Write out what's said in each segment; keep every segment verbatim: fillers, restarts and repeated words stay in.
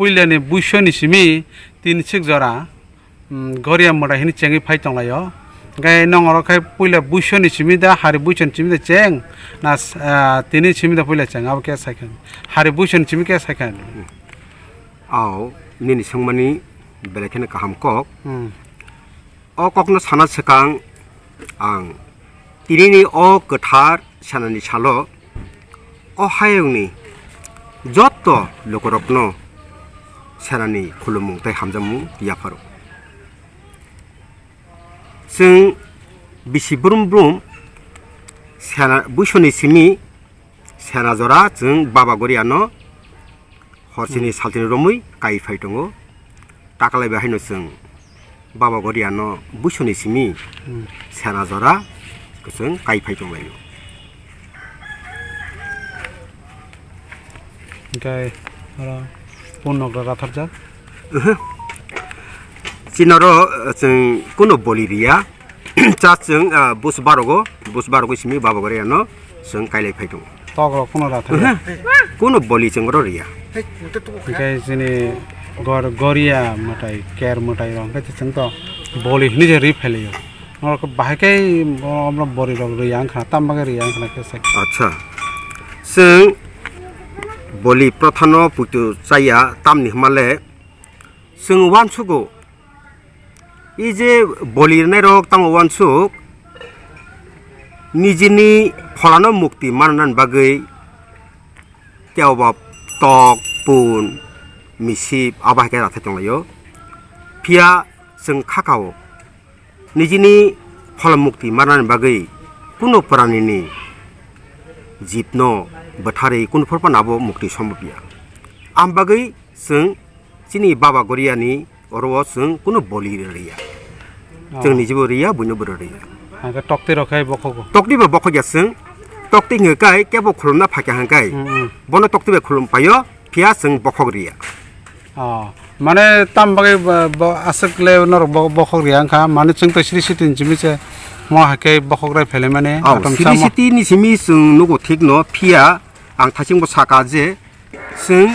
Puilani buisoni simi tin sik jora, mm, Goria mwtai hini chengwi phai tonglaio. Hwnkhe nong oro khai puila buisoni simi da, hari buisoni simi da cheng, na, ah, tini simi da puila cheng, abo khe saikha. Hari buisoni simi khe saikha. Ao, nini swngmani belai kheno kaham kok. Hmm. O kokno sana swkang ang tinini o kwthar sanani salo o hayungni jotto lukurokno sanani khulumung tei hamjakmung yapharo. Chwng bisi brum brum sena, buisoni simi sena jora chwng Baba Goriano horsini Hmm. saltini romwi kai phai tongo. Takalai bai haino chwng Baba Goriano buisoni simi Hmm. sena jora chwng kai phai tonglaio. Hwnkhe oro punok rok ratharjak. Oho. Chini oro, eh, chwng kuno boli riya. Cha chwng, ah, bus barogo, bus barogo simi Baba Goriano chwng kailai phai tongo. Tok rok kuno rathar. Oho. Kuno boli chwng oro riya. Hwnkhe chini gor-, Goria mwtai, Ker mwtai rok hwnkhe chwng to boli hinwi je ri phailaio. Norok bahai khe bo-, omo boli rok riya wngkha, tam bagwi riya wngkha khe se. Acha. Chwng boli prothano puitu chaya tamni hwnmale chwng uansugo. I je boli rwnairok tamo uansuk nijini pholano mukti mannani bagwi tei obo tok, pun, misip abo hai khe rathai tonglaio. Phiya chwng khakao nijini phola mukti mannani bagwi kuno pranini jibno bwtharwi kuno phorphano abo mukti sombopya. Am bagwi chwng chini Baba Goriani oro o chwng kuno boli riya. Oh. Chwng nijibo riya, buino bo riya. Hwnkhe tokti rok khai bokhogo. Tokti bo bokhokya chwng. Tokti hwnkhe kai kebo khulumna phakya hwnkhe. Hmm, hmm. Bono tokti bai khulum paio, phiya chwng bokhok riya. Oh, mane tam bagwi bo, bo aswk le norok bo, bokhok riya wngkha, mane chwng to siri siti ni simi se mo hai khe bokhok rai phele mane. Oh, atom siri sama. Siti ni simi chwng nugo thik no, phiya ang thaching bo saka je chwng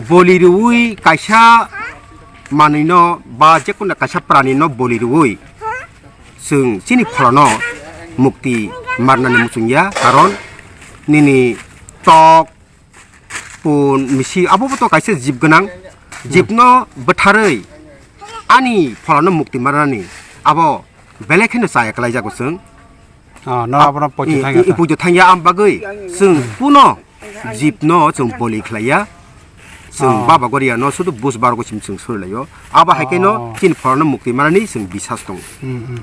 boli rwui kaisa manwi no ba jekuna kaisa prani no boli rwui chwng chini pholano mukti marnani muchung ya, karon nini tok pun misi abo bo to kaisa jib gwnang. Hmm. Jibno bwtharwi ani pholano mukti marnani abo belai kheno chaya kwlaijago chwng. Ah, no, abo no poito i, thangya i, i ta. Poito thangya am bagwi chwng kuno jibno chwng boli khlaiya. Chwng Oh. Baba Goriano sudu bus bargo sim chwng surilaio. Abo hai khe no Oh. Chini pholano mukti marnani chwng bisas tongo. Hmm, hmm.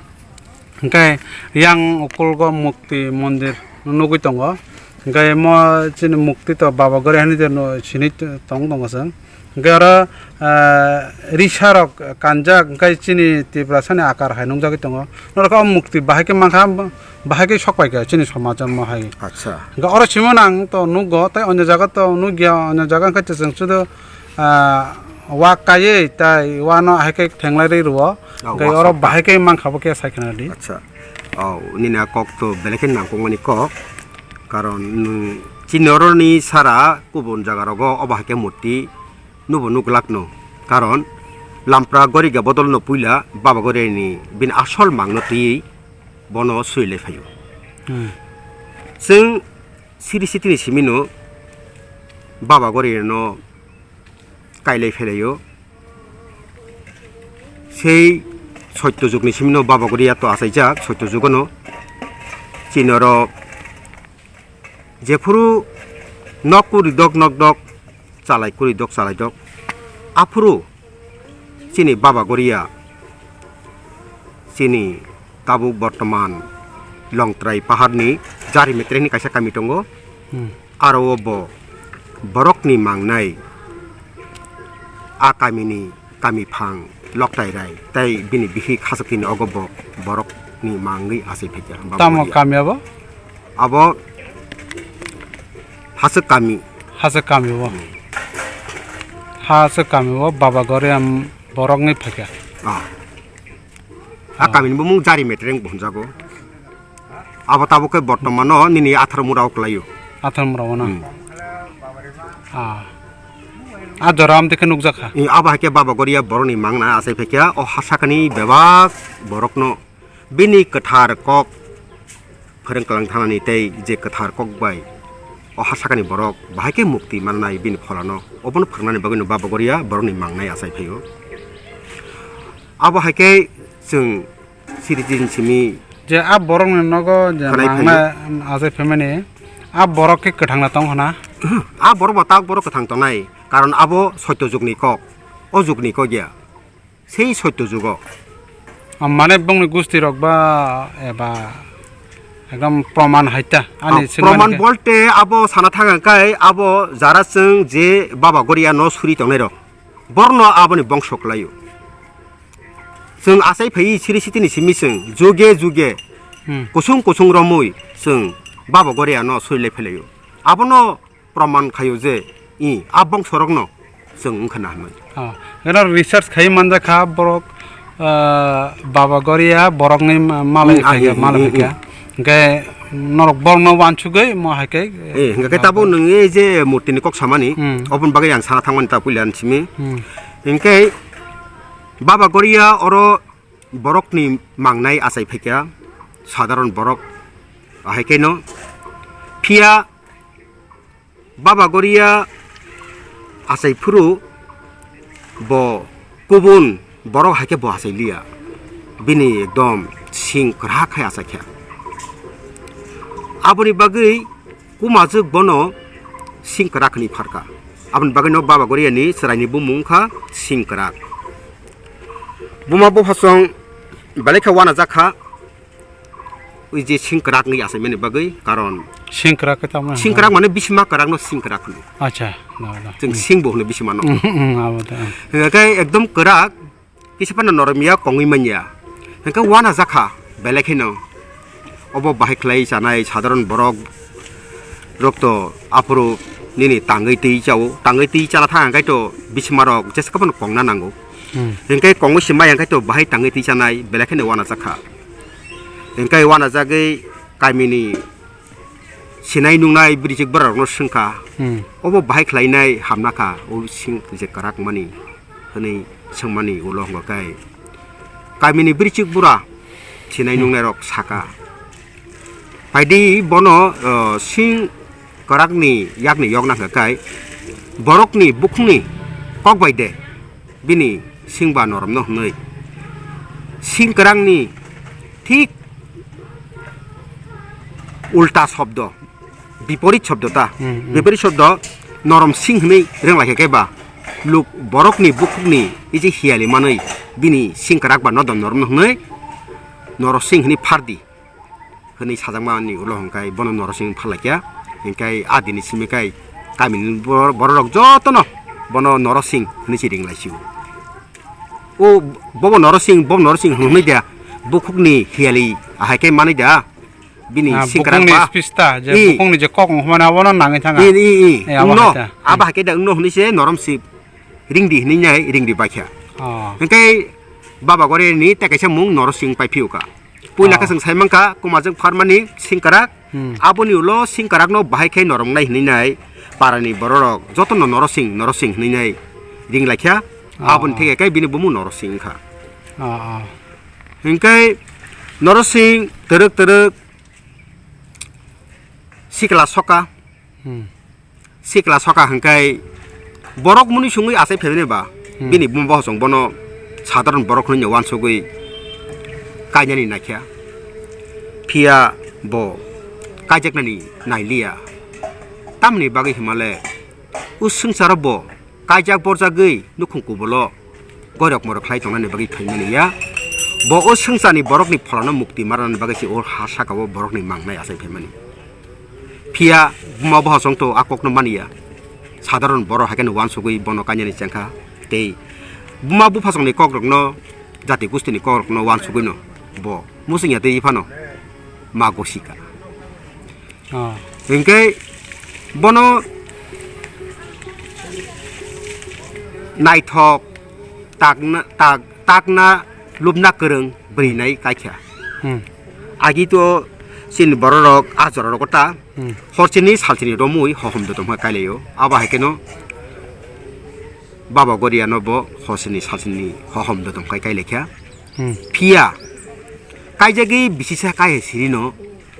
Hwnkhe yang ukulgo mukti mondir nugwi tongo. Hwnkhe mo chini mukti to Baba Goria hinwi de no sini t-, tong tongo chwng. Hwnkhe oro, ah, risa rok kanjak, hwnkhe chini Tiprasani akar hai nungjagwi tongo. Norok o mukti bahai khe mankha, bahai khe sok pai kha chini somajo mo hai. Acha. Hwnkhe oro simo nang to nugo, tei onyo jaga to nugya, onyo jaga hwnkhe chwng sudu ah, wa kaiwi tai wano hai khe thenglai rwi rwo. Oh, hwnkhe wa oro sok. Bahai khe mankha bo khe sai khna di. Acha. Oh, nini a kok to belai khe nangkukmani kok. Karon nwng chini oroni sara kubun jaga rogo obo hai khe murti nubo nuglak no. Karon lampra goriga bodol no puila Baba Goriani bini asol mang no twiwi bono sui lai phaio. Hmm. Chwng siri sitini simi no Baba Goriano kailai phelaio. Sei soito jugni simino Baba Goria to achaijak, soito jugono. Chini oro jephuru nok kuri dok nok dok, chalai kuri dok chalai dok. Aphuru chini Baba Goria chini tabuk bortoman Longtrai paharni Jari Metrengni kaisa kami tongo. Hmm. Aro o bo borokni mangnai a kamini kami phang Loktai Rai tei bini bihik Hasaktini ogo bo borokni mangwi achai phaikha. Tamo kami abo? Abo Hasuk kami. Hasuk kami o. Hmm. Hasuk kami o Baba Goria borokni phaikha. Ah. A kamini bumung Jari Metreng bo hwnjago. Abo tabuk khe bortomano nini Atharmura o kwlaio. Atharmura o na? Hmm. Ah. A jora amtwi khe nukjakha. I, abo hai khe Baba Goria borokni mangna achai phaikha, o ha sakani bebak borokno bini kwthar kok phrwng kwlang thanani tei je kwthar kok bai o ha sakani borok bahai khe mukti mannai bini pholano, obono phrwngnani bagwino Baba Goria borokni mangnai achai phaio. Abo hai khe chwng siri din simi Je a borokni nogo je khwnai mangna phaio. Achai phaimani, a borok khe kwthangna tong hwna? A borok bo tak borok kwthang tongnai, karon abo soito jugni kok, o jugni kok ya, sei soito jugo. Ah, mane bongni gusti rok ba eba ekdom proman haita ani Ah, swngmani proman khe. Bolte abo sana thang kai abo jara chwng je Baba Goria no suri tongnai rok, borno aboni bongso kwlaio. Chwng achai phai siri sitini simi chwng juge juge Hmm. kusung kusung romwi chwng Baba Goria no suri lai phailaio. Abono proman khaio je i a bongsorokno chwng wngkha na hwnwi. Ah, ero research khai manjakha borok, ah, Baba Goria borokni ma-, malai Hmm, ah, khaikha, hmm, malai hmm, khaikha. Hmm. Hwnkhe norok borokno wansugwi mo hai khe, Eh, hwnkhe eh, tabuk nwng ei je murtini kok samani, Hmm. oboni bagwi ang sana thangmani ta puila ang simi. Hmm. Hwnkhe Baba Goria oro borokni mangnai achai phaikha, sadharon borok ahai khe no. Phiya Baba Goria achai phuru bo kubun borok hai khe bo achai liya. Bini ekdom sing kwrak khai achai kha. Aboni bagwi kumajwk bono sing kwrak hwnwi pharkha. Aboni bagwino Baba Goriani chwraini bumung wngkha sing kwrak. Buma buphasong belai khe uanajak kha. Ui je sing kwrak wngwi achaimani bagwi, karon Sing kwrak khe tamo sing kwrak mane bisima kwrakno sing kwrak hwno. Acha, no, no. Chwng Hmm. sing bo hwno bisima no. Hmm, hmm, abo de, hmm. Hwnkhe ekdom kwrak, kisa phano noromya kongwi manya. Hwnkhe uanajak kha, belai kheno. Obo bahai khlai chanai sadharon borok rok to aphuru nini tangwi twi chao, tangwi twi chana thang hwnkhe to bisima rok jesa phano kongna nango. Hmm. Hwnkhe kongwi se maya hwnkhe to bahai tangwi twi chanai, belai kheno uanajak kha. Hwnkhe uanajagwi kamini sinai nungnai bwrwichwk bwrarokno swngkha, Hmm. obo bahai khlainai hamna kha, o sing je kwrak mani hwnwi swngmani ulo hwngo khe kamini bwrwichwk bura sinai Hmm. nungnairok saka, "Phaidi bono, o, sing kwrakni yakni yok nangkha khe borokni bukhukni kok bai de." Bini sing ba noromno hwnwi sing kwrangni thik ulta shobdo, biporit shobdo ta. Hmm, hmm. Biporit shobdo norom sing hwnwi rwnglaikha khe ba luk borokni bukhukni iji hiyali manwi bini sing kwrak ba nodom noromno hwnwi norosing hwnwi phardi. Hwnwi sajakmani ulo hwnkhe bono Norosing pharlaikha. Hwnkhe a dini simi khe kamini bor-, bororok jotono bono Norosing hwnwi se ringlaisio. O bobo Norosing, bobo Norosing hwnwi da bukhukni hiyali ahai khe manwi da. Bini Ah, sing kwrak bukhukni ba. Spista, je I. bukhukni je kok wngmani abono nangwi thanga. I, i, i. Eh, abo Wngno, hai ta. abo hai khe da wngno hwnwi se Norosing ringdi hwnwi nai ringdi baikha. Oh. Hwnkhe Baba Goriani tei kaisa mung Norosing pai phiyokha. Puila khe Oh. chwng sai mankha, Kumajwk pharmani singkrak. Hmm. Aboni ulo singkrakno bahai khe noroknai hwnwi nai parani bororok jotono Norosing, Norosing hwnwi nai ringlaikha. Oh, Aboni oh. theke khe bini bumung Norosing wngkha. Oh, oh. Hwnkhe Norosing twrwk twrwk sikla soka. Hmm. Sikla soka hwnkhe borok muni sungwi achai phaimani ba, Hmm. bini buma bohosong bono sadharon borok hwnwi uansugwi kainani naikha. Phiya bo kaijaknani nailiya. Tamni bagwi hwnmale o swngcharo bo kaijak borjagwi nukhung kubolo goirok morok khlai tongnani bagwi phaimani ya. Bo o swngcharni borokni pholano mukti marnani bagwi se o ha saka o borokni mangnai achai phaimani. Phiya buma bohosong to a kokno mani ya. Sadharon borok hai kheno uansugwi bono kainani chengkha. Tei buma buphasongni kokrokno, jati gustini kokrokno uansugwino bo musingya tei phano ma gosika. Oh. Hwnkhe bono naithok takna, tak, takna lubna kwrwng bwrwi nai kaikha. Hmm. Agi to chini bororok a jorarok ta Hmm. horchini salchini romwi hohom do tongma kailaio. Abo hai kheno Baba Goriano bo hosini sasini hohom dodom kai kai lekha. Hmm. Phiya kaijagwi bisisa kai hai sirino,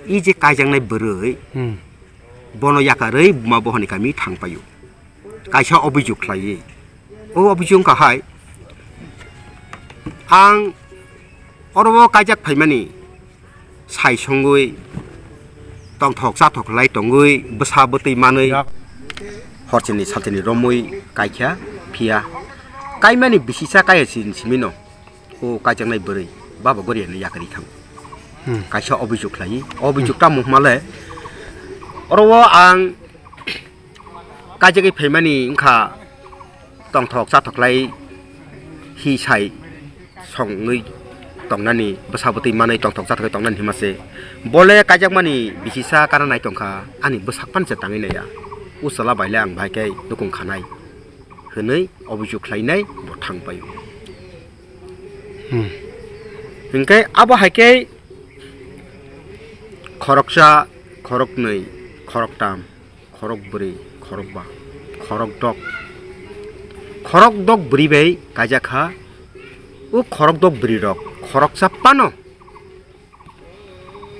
i je kaijaknai bwrwi, hmm, bono yakarwi buma bohani kami thang paio. Kaisa obijok khlaiwi. O obijok wngkha hai, ang oro o kaijak phaimani sai songwi tongthok chathok lai tongwi bwsa bwtwi manwi yak horchini salchini romwi kaikha phiya kaimani bisisa kaya sin simino o kaijaknai bwrwi Baba Goriano yakarwi thango. Hmm. Kaisa obijok khlaiwi. Obijok, hmm, tamo hwnmale oro o ang kaijagwi phaimani wngkha tongthok chathoklai hi sai songwi tongnani, bwsa bwtwi manwi tongthok chathoklai tongnani hima se. Bole kaijakmani bisisa kana nai tongkha, ani bwsak pan se tangwi naiya. O chwla baile ang bahai khe nukung khanai, hwnwi obijok khlainai bo thang paio. Hmm. Hinkhe abo hai khe khoroksa, khoroknwi, khoroktam, khorok bwrwi, khorok ba, khorok dok. Khorok dok bwrwi bai kaijak kha. O khorok dok bwrwi rok khoroksa pano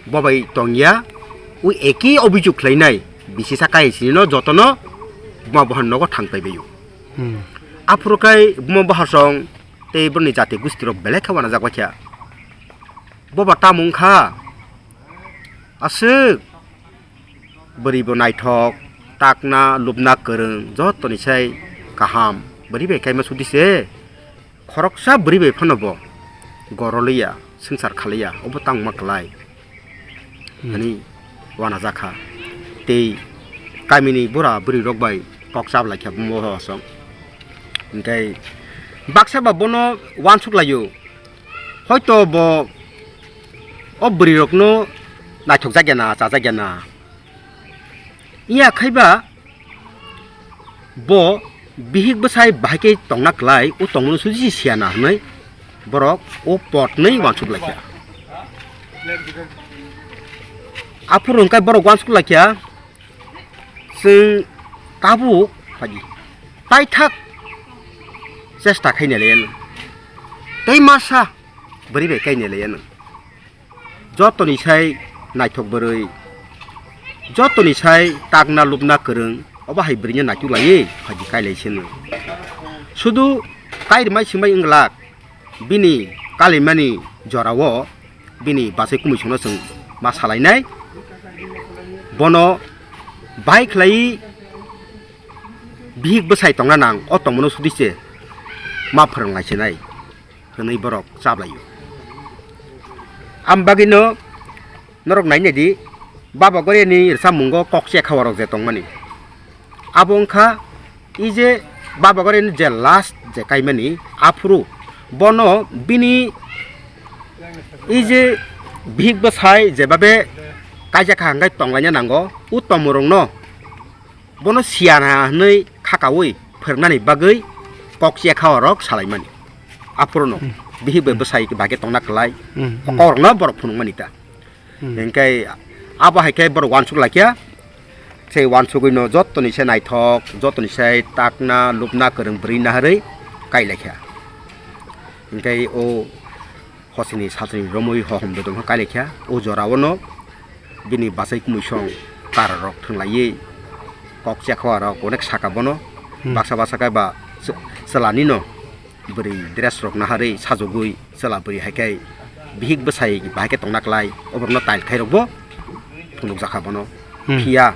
bo bai tongya. O eki obijok khlainai bisisa kai sinino jotono buma bohan nogo thang pai baio. Hmm. Aphuru kai buma boha song tei boroni jati gusti rok belai khe wanajak bai kha. Bo ba tamo wngkha? Aswk bwrwi bo naithok, takna lubna kwrwng, jotoni sai kaham bwrwi bai kaima sudi se. Khoroksa bwrwi bai phano bo goroliya, swngchar khaliya, obo tangma klai, hmm, hwnwi wanajakha. Tei kamini bura bwrwi rok bai kok chablai kha bumbo asong. Hinkhe baksa ba bono wansuk laio. Hoito bo o bwrwi rokno naithok jakya na, chajak ya na. Iya khaiba bo bihik bwsai bahai khe tongna klai, o tongmani suji siya na hwnwi borok o potnwi wansuk lai kha. Aphuru hwnkhe borok wansuk lai kha, chwng tabuk phaidi paithak chesta khaina le, tei masa bwrwi bai kaina le. Jotoni sai naithok bwrwi, jotoni sai takna lubna kwrwng, obo hai bwrwino naituk laiwi phaidi kailai sino. Sudu kairwmai swmai wng glak, bini kalaimani jorao bini bachai kumisongno chwng ma salainai. Bono bai khlaiwi bihik bwsai tongna nang, o tongmano sudi se ma phwrwng lai sinai. Hwnwi borok chablaio. Am bagwino norok nai naidi, Baba Goriani rwchapmungo kok chekhaorok je tongmani. Abo wngkha, i je Baba Goriani je last je kaimani, aphuru bono bini i je bihik bwsai jebabe kaijak kha hwnkhe tonglaina nango, o tongmorokno bono siyana hwnwi khakaui phwrwngnani bagwi kok chekhaorok salaimani. Aphuru no, hmm, bihik bai, hmm, bwsai bahai khe tongna klai, hmm, hmm, kokrokno borok phunukmani ta. Hmm. Hinkhe abo hai khe borok wansuk lai kha. Sei wansugwi no jotoni se naithok, jotoni se takna lubna kwrwng bwrwi naharwi kai lai kha. Hinkhe o hosini sasini romwi hohom dodom kha kailaikha. O jorao no bini bachai kumuisong kararok thwnglaiwi kok chekhoarok onek saka bono. Hmm. Baksa baksa khe ba chw-, chwlani no bwrwi dress rok naharwi sajogwi chwla bwrwi hai khe bihik bwsai bahai khe tongna klai oborokno tail khairokbo phunukjakha bono. Hmm. Phiya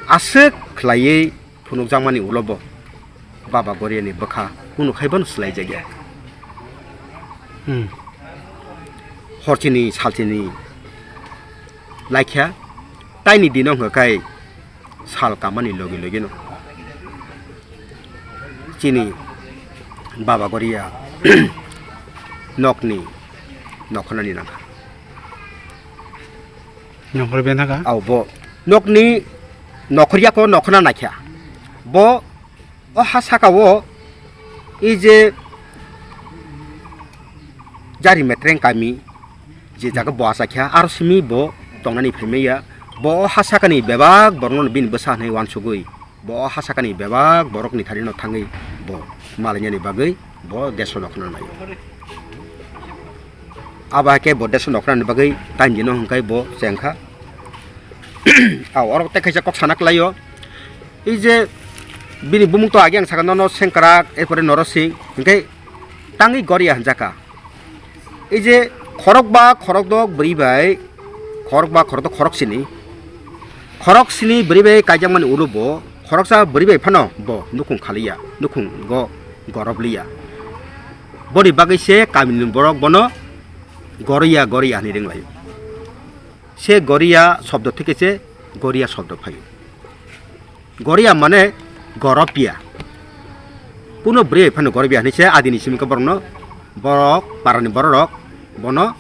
aswk khlaiwi phunukjakmani ulo bo Baba Goriani bwkha kunu khai bono swlaijakya. Hmm. Horchini salchini laikha, taini dino hwnkha khai sal kamani logi logi no chini Baba Goria nokni nokhornani nangkha. Nokhor ben thaka? Au bo. Nokni nokhor yako nokhorna naikha. Bo o ha saka o ei je Jari Metreng kami je jaga bo asakha aro simi bo tongnani phaimaya. Bo o ha sakani bebak borokno bini bwsa hinwi wansugwi. Bo o ha sakani bebak borokni thani no thangwi Bo malainani bagwi bo deso nokhrano naio. Abo hai khe bo deso nokhrani bagwi time dino hwnkhai bo chengkha. A orok tei kaisa kok sana kwlaio. Ei je bini bumung to age ang saka nono Sengkrak, erpore Norosing, hwnkhe tangwi Goria hwnjakha. Ei je khorokba khorokdok bwrwi bai, khorokba khorokdok khorok sini, khorok sini bwrwi bai kaijakmani ulo bo khoroksa bwrwi bai phano bo nukhung khaliya, nukhungo gorob liya. Boni bagwi se kamini borok bono Goriya Goriya hinwi ringlaio. Se Goriya shobdo theke se Goriya shobdo phaio. Goriya mane goropya. Kuno bwrwi phano goropya hinwi se adini simi khe borokno, borok parani bororok bono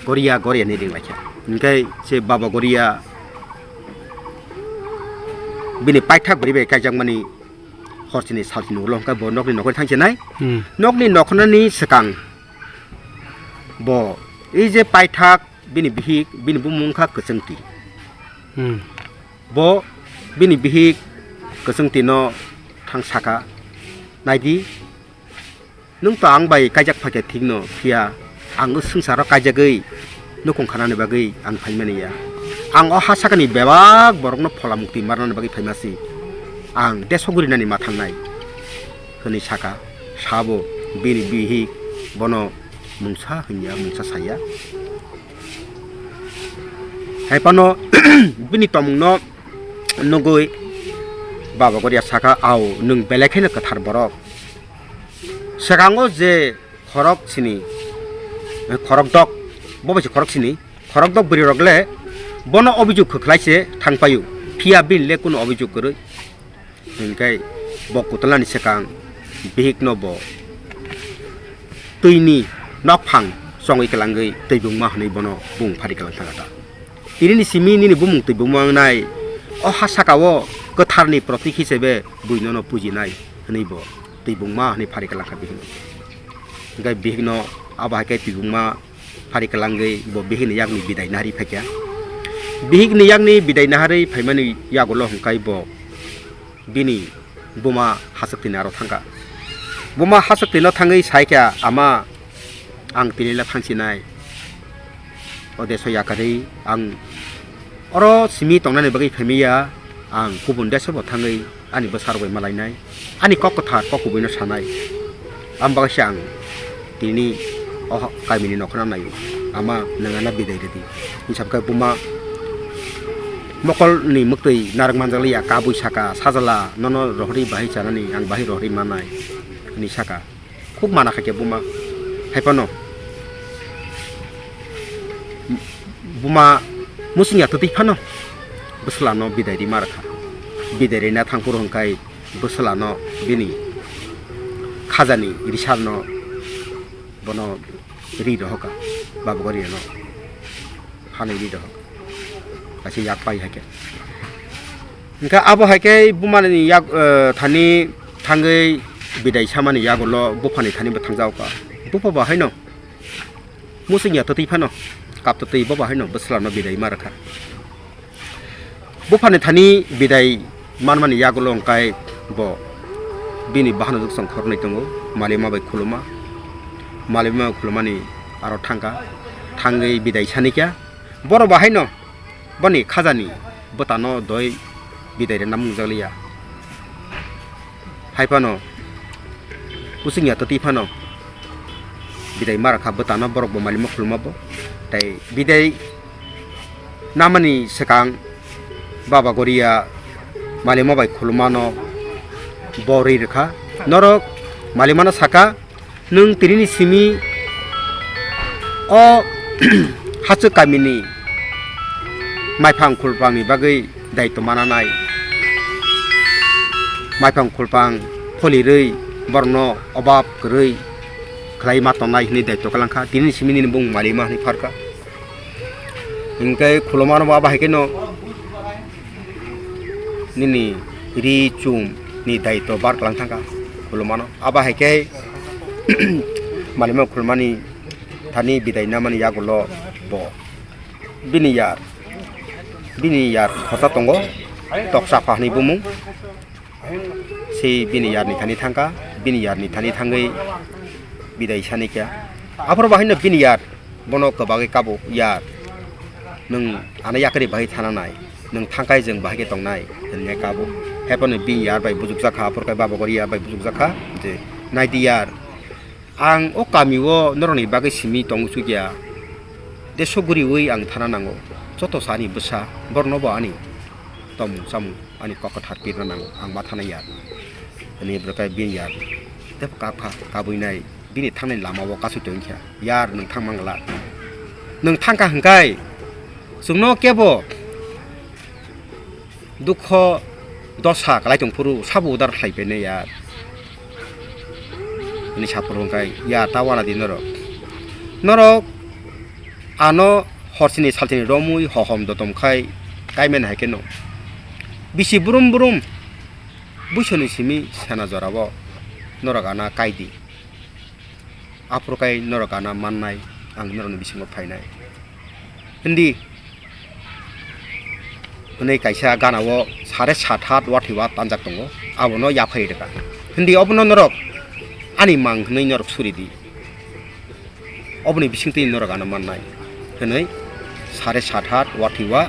Goriya Goriya hinwi ringlaikha. Hinkhe se Baba Goriya bini paithak bwrwi bai kaijakmani horsini salsini ulo hwnkhe bo nokni nokhorwi thangsinai. Hmm. Nokni nokhornani swkang bo ei je paithak bini bihik, bini bumung wngkha Kwchwngti. Hmm. Bo bini bihik Kwchwngtino thang saka, "Naidi, nwng to ang bai kaijak phaikha thikno, phiya ang o swngcharo kaijagwi nukhung khanani bagwi ang phaimani ya. Ang o ha sakani bebak borokno phola mukti marnani bagwi phaima si. Ang deso gurinani ma thangnai," hwnwi saka. Sabo bini bihik bono mungsa hwnya, mungsa saya. Hai phano bini tongmungno nugwi Baba Goria saka, "Ao, nwng belai kheno kwthar borok. Swkango je khorok sini, khorok dok, bo bai se khorok sini, khorok dok bwrwi rok le bono obijok kwkhlai se thang paio, phiya bini le kuno obijok kwrwi." Hinkhe bo kutlani swkang bihikno bo twini nokphang chongwi kwlangwi twibungma hwnwi bono bung phari kwlang thangkha ta. Tinini simi nini bumung twibungma wngnai, o ha sakao kwtharni protik hisebe buinono pujinai hwnwi bo twibungma hwnwi phari kwlangkha bihikno. Hinkhe bihikno abo hai khe twibungma phari kwlangwi bo bihikni yakni bidai naharwi phaikha. Bihikni yakni bidai naharwi phaimani yagulo hwnkhe bo bini buma hasaktwini aro thangkha. Buma hasaktwino thangwi saikha, "Ama, ang tinila thangsinai. O deso yakarwi ang oro simi tongnani bagwi phaimaya, ang kubun deso bo thangwi ani bwsarok bai malainai, ani kok kwthar kok kubuino sanai. Ang bagwi se ang tini o kamini nokhorno naio. Ama, nwng ano bidai rwdi." Hinsab khe buma mokolni mwktwi narwk manjakliya, kabui saka, "Sajla, nono rohorwi bahai chanani, ang bahai rohorwi mannai," hwnwi saka. Khub mana khaikhe buma. Hai phano buma musung ya twtwi phano bwswlano bidai rima rwkha. Bidai rina thangphuru hwnkhe bwswlano bini khajani risarno bono ri rohorkha, Baba Goriano. Hanwi ri dohok. Kaisa yak pai hai khe. Hwnkhe abo hai khe bumani yak, eh, thani thangwi bidai samani yagulo buphani thani bo thangjago ka. Bupha bo haino musung ya twtwi phano, kap twtwi bo bo haino bwswlano bidai ma rwkha. Buphani thani bidai manmani yagulo hwnkhe bo bini bahanojwk song khoroknwi tongo, malima bai khuluma. Malima bai khulumani aro thangkha, thangwi bidai sanikha. Borok bo haino boni khajani bwtano doi bidai rwna mungjakliya. Hai phano using ya twtwi phano bidai ma rwkha bwtano, borok bo malima khuluma bo. Tai bidai namani swkang Baba Goria malima bai khulumano bo ri rwkha. Norok malimano saka, "Nwng tinini simi o hachwk kamini maiphang khulpangni bagwi daitw mananai. Maiphang khulpang pholirwi borokno obab kwrwi khlai ma tongnai," hwnwi daitw kwlangkha. Tinini simi nini bung malima hwnwi pharkha. Hinkhe khulumano bo abo hai kheno nini ri chum ni daitw bar kwlang thangkha khulumano. Abo hai khe malima khulumani thani bidai namani yagulo bo bini yar, bini yar khosa tongo, Toksa Pha hwnwi bumung. Si bini yarni thani thangkha, bini yarni thani thangwi bidai sani kha. Aphuru bahaino bini yar bono kwbagwi kabo, "Yar, nwng ano yakarwi bahai thana nai, nwng thangkai chwng bahai khe tongnai," hwnwi kabo. Haiphano bini yar bai bujukjakha, aphuru khe baba gori yar bai bujukjakha je, "Naidi yar, ang o kamio norokni bagwi simi tong sukya, desoguriwi ang thana nango, joto sa ani bwsa, borokno bo ani tomung chamung ani kok kwthar pirna nango, ang ma thanai yar," hwnwi bwrwkhe bini yar tei kakha kabui nai bini thangnai lamao kasui tongkha. "Yar, nwng thang mangla, nwng thangkha hwnkhai chwngno kebo dukho dosa kalai tongphuru sabo udar khlai phainai yar," hwnwi saphuru hwnkhai, "Yar, ta wana di norok, norok ano horsini salsini romwi hohom dotom khai kaimani hai kheno bisi brum brum buisoni simi sena jorao norok ana kai di. Aphuru kai norok ana mannai, ang norokni bisingo phainai," hwndi hwnwi kaisa ganao sare sat hat wathiwa tanjak tongo, abono yaphari rwkha. Hwndi obono norok ani mang hwnwi norok suri di. Oboni bisingtwi norok ano mannai hwnwi sare sat hat wathiwa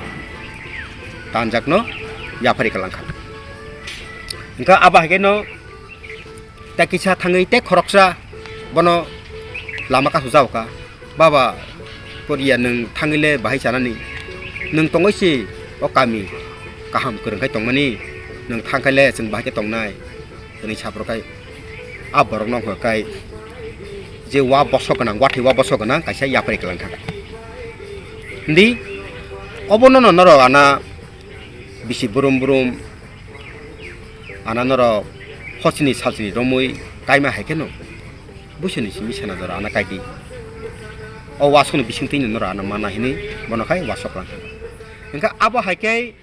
tanjakno yaphari kwlangkha. Hwnkha abo hai kheno tei kisa thangwi tei khoroksa bono lama kasujak kha, "Baba, koriya nwng thangwi le bahai chanani? Nwng tongwi si o kami kaham kwrwng khai tongmani, nwng thang khai le chwng bahai khe tongnai," hwnwi saphuru khai a borokno hwnkhai je wa bosok gwnang, wathiwa bosok gwnang kaisa yaphari kwlangkha. Hwndi obono no norok ana bisi brum brum ana norok hosini salsini romwi kaima hai kheno buisoni simi sena jora ana kaidi. O wasokni bisingtwi no norok ano mana hinwi bono khai wasok lang. Hwnkha abo hai khe